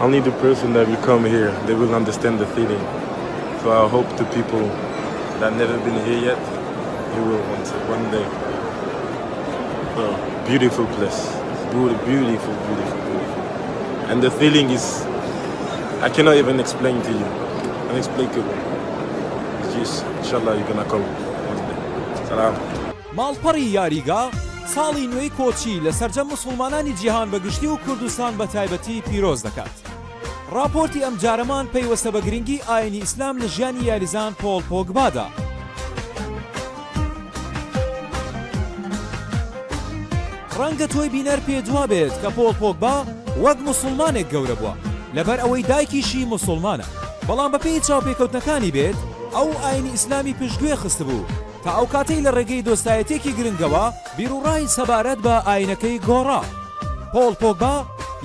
Only the person that will come here, they will understand the feeling. So I hope the people that never been here yet, you will want it one day. So beautiful place, beautiful, beautiful, beautiful, beautiful. And the feeling is, I cannot even explain to you, unexplicable. It's just, inshallah, you're gonna come one day. Salam. ماڵپەڕی یاریگا، ساڵی نوێی کۆچی لە سەرجەم موسڵمانانی جیهان بە گشتی و کوردستان بە تایبەتی پیرۆز دەکات. ڕاپۆرتی ئەمجارەمان پەیوەستە بە گرنگی ئاینی ئیسلام لە ژیانی یاریزان پۆڵ پۆگبادا. ڕەنگە تۆی بینەر پێت وابێت کە پۆڵ پۆگبا وەک موسڵمانێک گەورە بووە لەبەر ئەوەی دایکیشی موسڵمانە، بەڵام بەپێی چاوپێکەوتنەکانی بێت ئەو ئاینی ئیسلامی پشتگوێ خستبوو تا ئەو کاتەی لە ڕێگەی دۆستایەتیەکی گرنگەوە بیروڕای سەبارەت بە ئاینەکەی گۆڕا. پۆڵ پۆگبا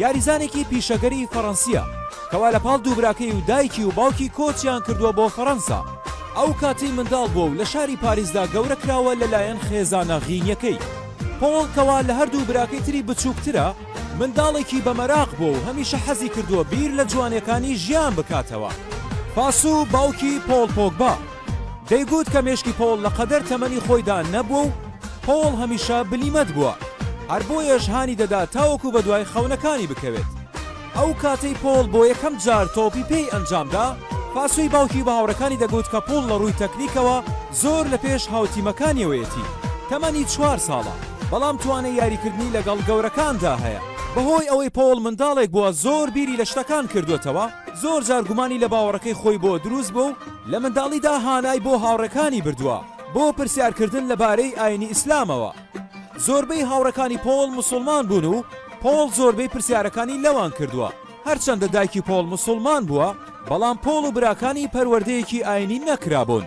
یاریزانێکی پیشەگەری فەڕەنسییە کەوا لە پاڵ دوو براکەی و دایکی و باوکی کۆچیان کردووە بۆ فەڕەنسا. ئەو کاتەی منداڵ بووە و لە شاری پاریسدا گەورە کراوە لەلایەن خێزانە غینیەکەی. پۆڵ کەوا لە هەردوو براکەی تری بچووکترە، منداڵێکی بە مەراق بووە و هەمیشە حەزی کردووە بیر لە جوانیەکانی ژیان بکاتەوە. فاسو باوکی پۆڵ پۆگبا دەیگوت کە مێشکی پۆڵ لە قەدەر تەمەنی خۆیدا نەبووە و پۆڵ هەمیشە بلیمەت بووە، هەر بۆیەش هانی دەدا تاوەکو بەدوای خەونەکانی بکەوێت. ئەو کاتەی پۆڵ بۆ یەکەم جار تۆپی پێی ئەنجامدا، فاسوی باوکی بە هاوڕێکانی دەگوت کە پۆڵ لە ڕووی تەکنیکەوە زۆر لە پێش هاوتیمەکانیەوەیەتی، تەمەنی چوار ساڵە، بەڵام توانای یاریکردنی لەگەڵ گەورەکاندا هەیە. بەهۆی ئەوەی پۆڵ منداڵێک بووە زۆر بیری لە شتەکان کردووەتەوە، زۆر جار گومانی لە باوەڕەکەی خۆی بۆ دروست بووە و لە منداڵیدا هانای بۆ هاوڕێکانی بردووە بۆ پرسیارکردن لەبارەی ئاینی ئیسلامەوە. زۆربەی هاوڕێکانی پۆڵ موسوڵمان بوون و پۆڵ زۆربەی پرسیارەکانی لەوان کردووە. هەرچەندە دایکی پۆڵ موسوڵمان بووە، بەڵام پۆڵ و براکانی پەروەردەیەکی ئاینی نەکرابوون.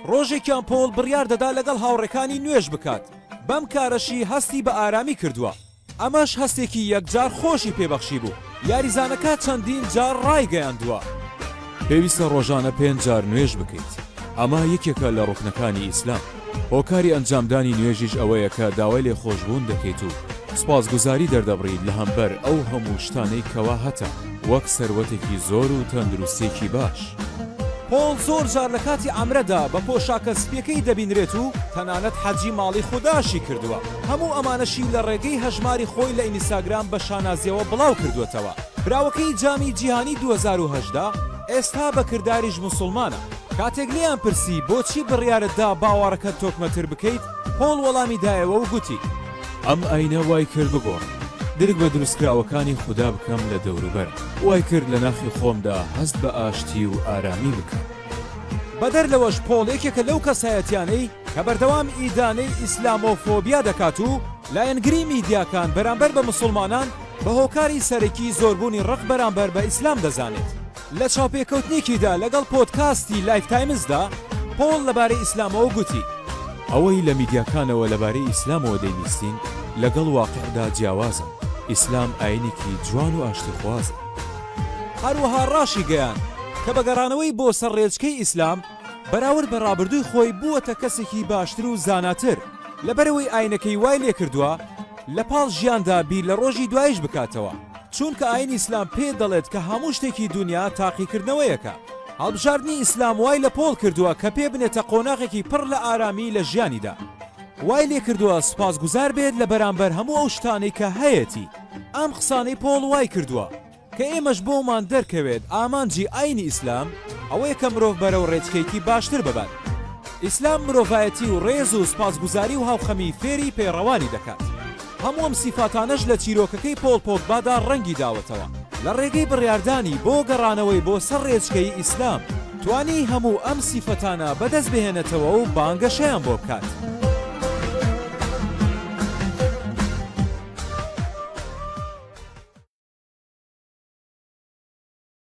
ڕۆژێکیان پۆڵ بڕیار دەدا لەگەڵ هاوڕێکانی نوێژ بکات، بەم کارەشی هەستی بە ئارامی کردووە. ئەمەش هەستێکی یەکجار خۆشی پێبەخشیبوو، یاریزانەکە چەندین جار ڕایگەیاندووە. پێویستە ڕۆژانە پێنج جار نوێژ بکەیت، ئەمە یەکێکە لە ڕوکنەکانی ئیسلام، هۆکاری ئەنجامدانی نوێژیش ئەوەیە کە داوای لێخۆشبوون دەکەیت و سوپاسگوزاری دەردەبڕیت لەهەمبەر ئەو هەموو شتانەی کەوا هەتە وەک سەروەتێکی زۆر و تەندروستیەکی باش. پۆڵ زۆر جار لە کاتی عەمرەدا بە پۆشاکە سپیەکەی دەبینرێت و تەنانەت حەجی ماڵی خوداشی کردووە، هەموو ئەمانەشی لە ڕێگەی هەژماری خۆی لە ئینیستاگرام بە شانازیەوە بڵاو کردووەتەوە. براوەکەی جامی جیهانی 2018 ئێستا بە کرداریش موسوڵمانە. کاتێک لێیان پرسی بۆچی بڕیارت دا باوەڕەکەت تۆکمەتر بکەیت، پۆڵ وەڵامی دایەوە و گوتی. ئەم ئاینە وای کرد بگۆڕم، درک بە دروستکراوەکانی خودا بکەم لە دەوروبەرم، وای کرد لە ناخی خۆمدا هەست بە ئاشتی و ئارامی بکەم. بەدەر لەوەش پۆڵ یەکێکە لەو کەسایەتیانەی کە بەردەوام ئیدانەی ئیسلامۆفۆبیا دەکات و لایەنگری میدیاکان بەرامبەر بە موسڵمانان بە هۆکاری سەرەکی زۆربوونی ڕق بەرامبەر بە ئیسلام دەزانێت. لە چاوپێکەوتنێکیدا لەگەڵ پۆدکاستی لایف تایمزدا، پۆڵ لەبارەی ئیسلامەوە گوتی. ئەوەی لە میدیاکانەوە لەبارەی ئیسلامەوە دەیبیستین لەگەڵ واقیعدا جیاوازە، ئیسلام ئایینێکی جوان و ئاشتیخوازە. هەروەها ڕاشیگەیاند کە بە گەڕانەوەی بۆ سەر ڕێچکەی ئیسلام، بەراورد بە ڕابردووی خۆی بووەتە کەسێکی باشتر و زاناتر، لەبەرئەوەی ئایینەکەی وای لێکردووە لەپاڵ ژیاندا بیر لە ڕۆژی دواییش بکاتەوە. چونکە ئاینی ئیسلام پێت دەڵێت کە هەموو شتێکی دونیا تاقیکردنەوەیەکە. هەڵبژاردنی ئیسلام وای لە پۆڵ کردووە کە پێ بنێتە قۆناغێکی پڕ لە ئارامی لە ژیانیدا. وای لێکردووە سوپاسگوزار بێت لە بەرامبەر هەموو ئەو شتانەی کە هەیەتی. ئەم قسانەی پۆڵ وای کردووە کە ئێمەش بۆمان دەرکەوێت ئامانجی ئاینی ئیسلام ئەوەیە کە مرۆڤ بەرەو ڕێچکەیەکی باشتر ببات. ئیسلام مرۆڤایەتی و ڕێز و سوپاسگوزاری و هاوخەمی فێری پەیڕەوانی دەکات. هەموو ئەم سیفاتانەش لە چیرۆکەکەی پۆڵ پۆگبادا ڕەنگی داوەتەوە. لە ڕێگەی بڕیاردانی بۆ گەڕانەوەی بۆ سەر ڕێچکەی ئیسلام، توانی هەموو ئەم سیفەتانە بەدەست بهێنێتەوە و بانگەشەیان بۆ بکات.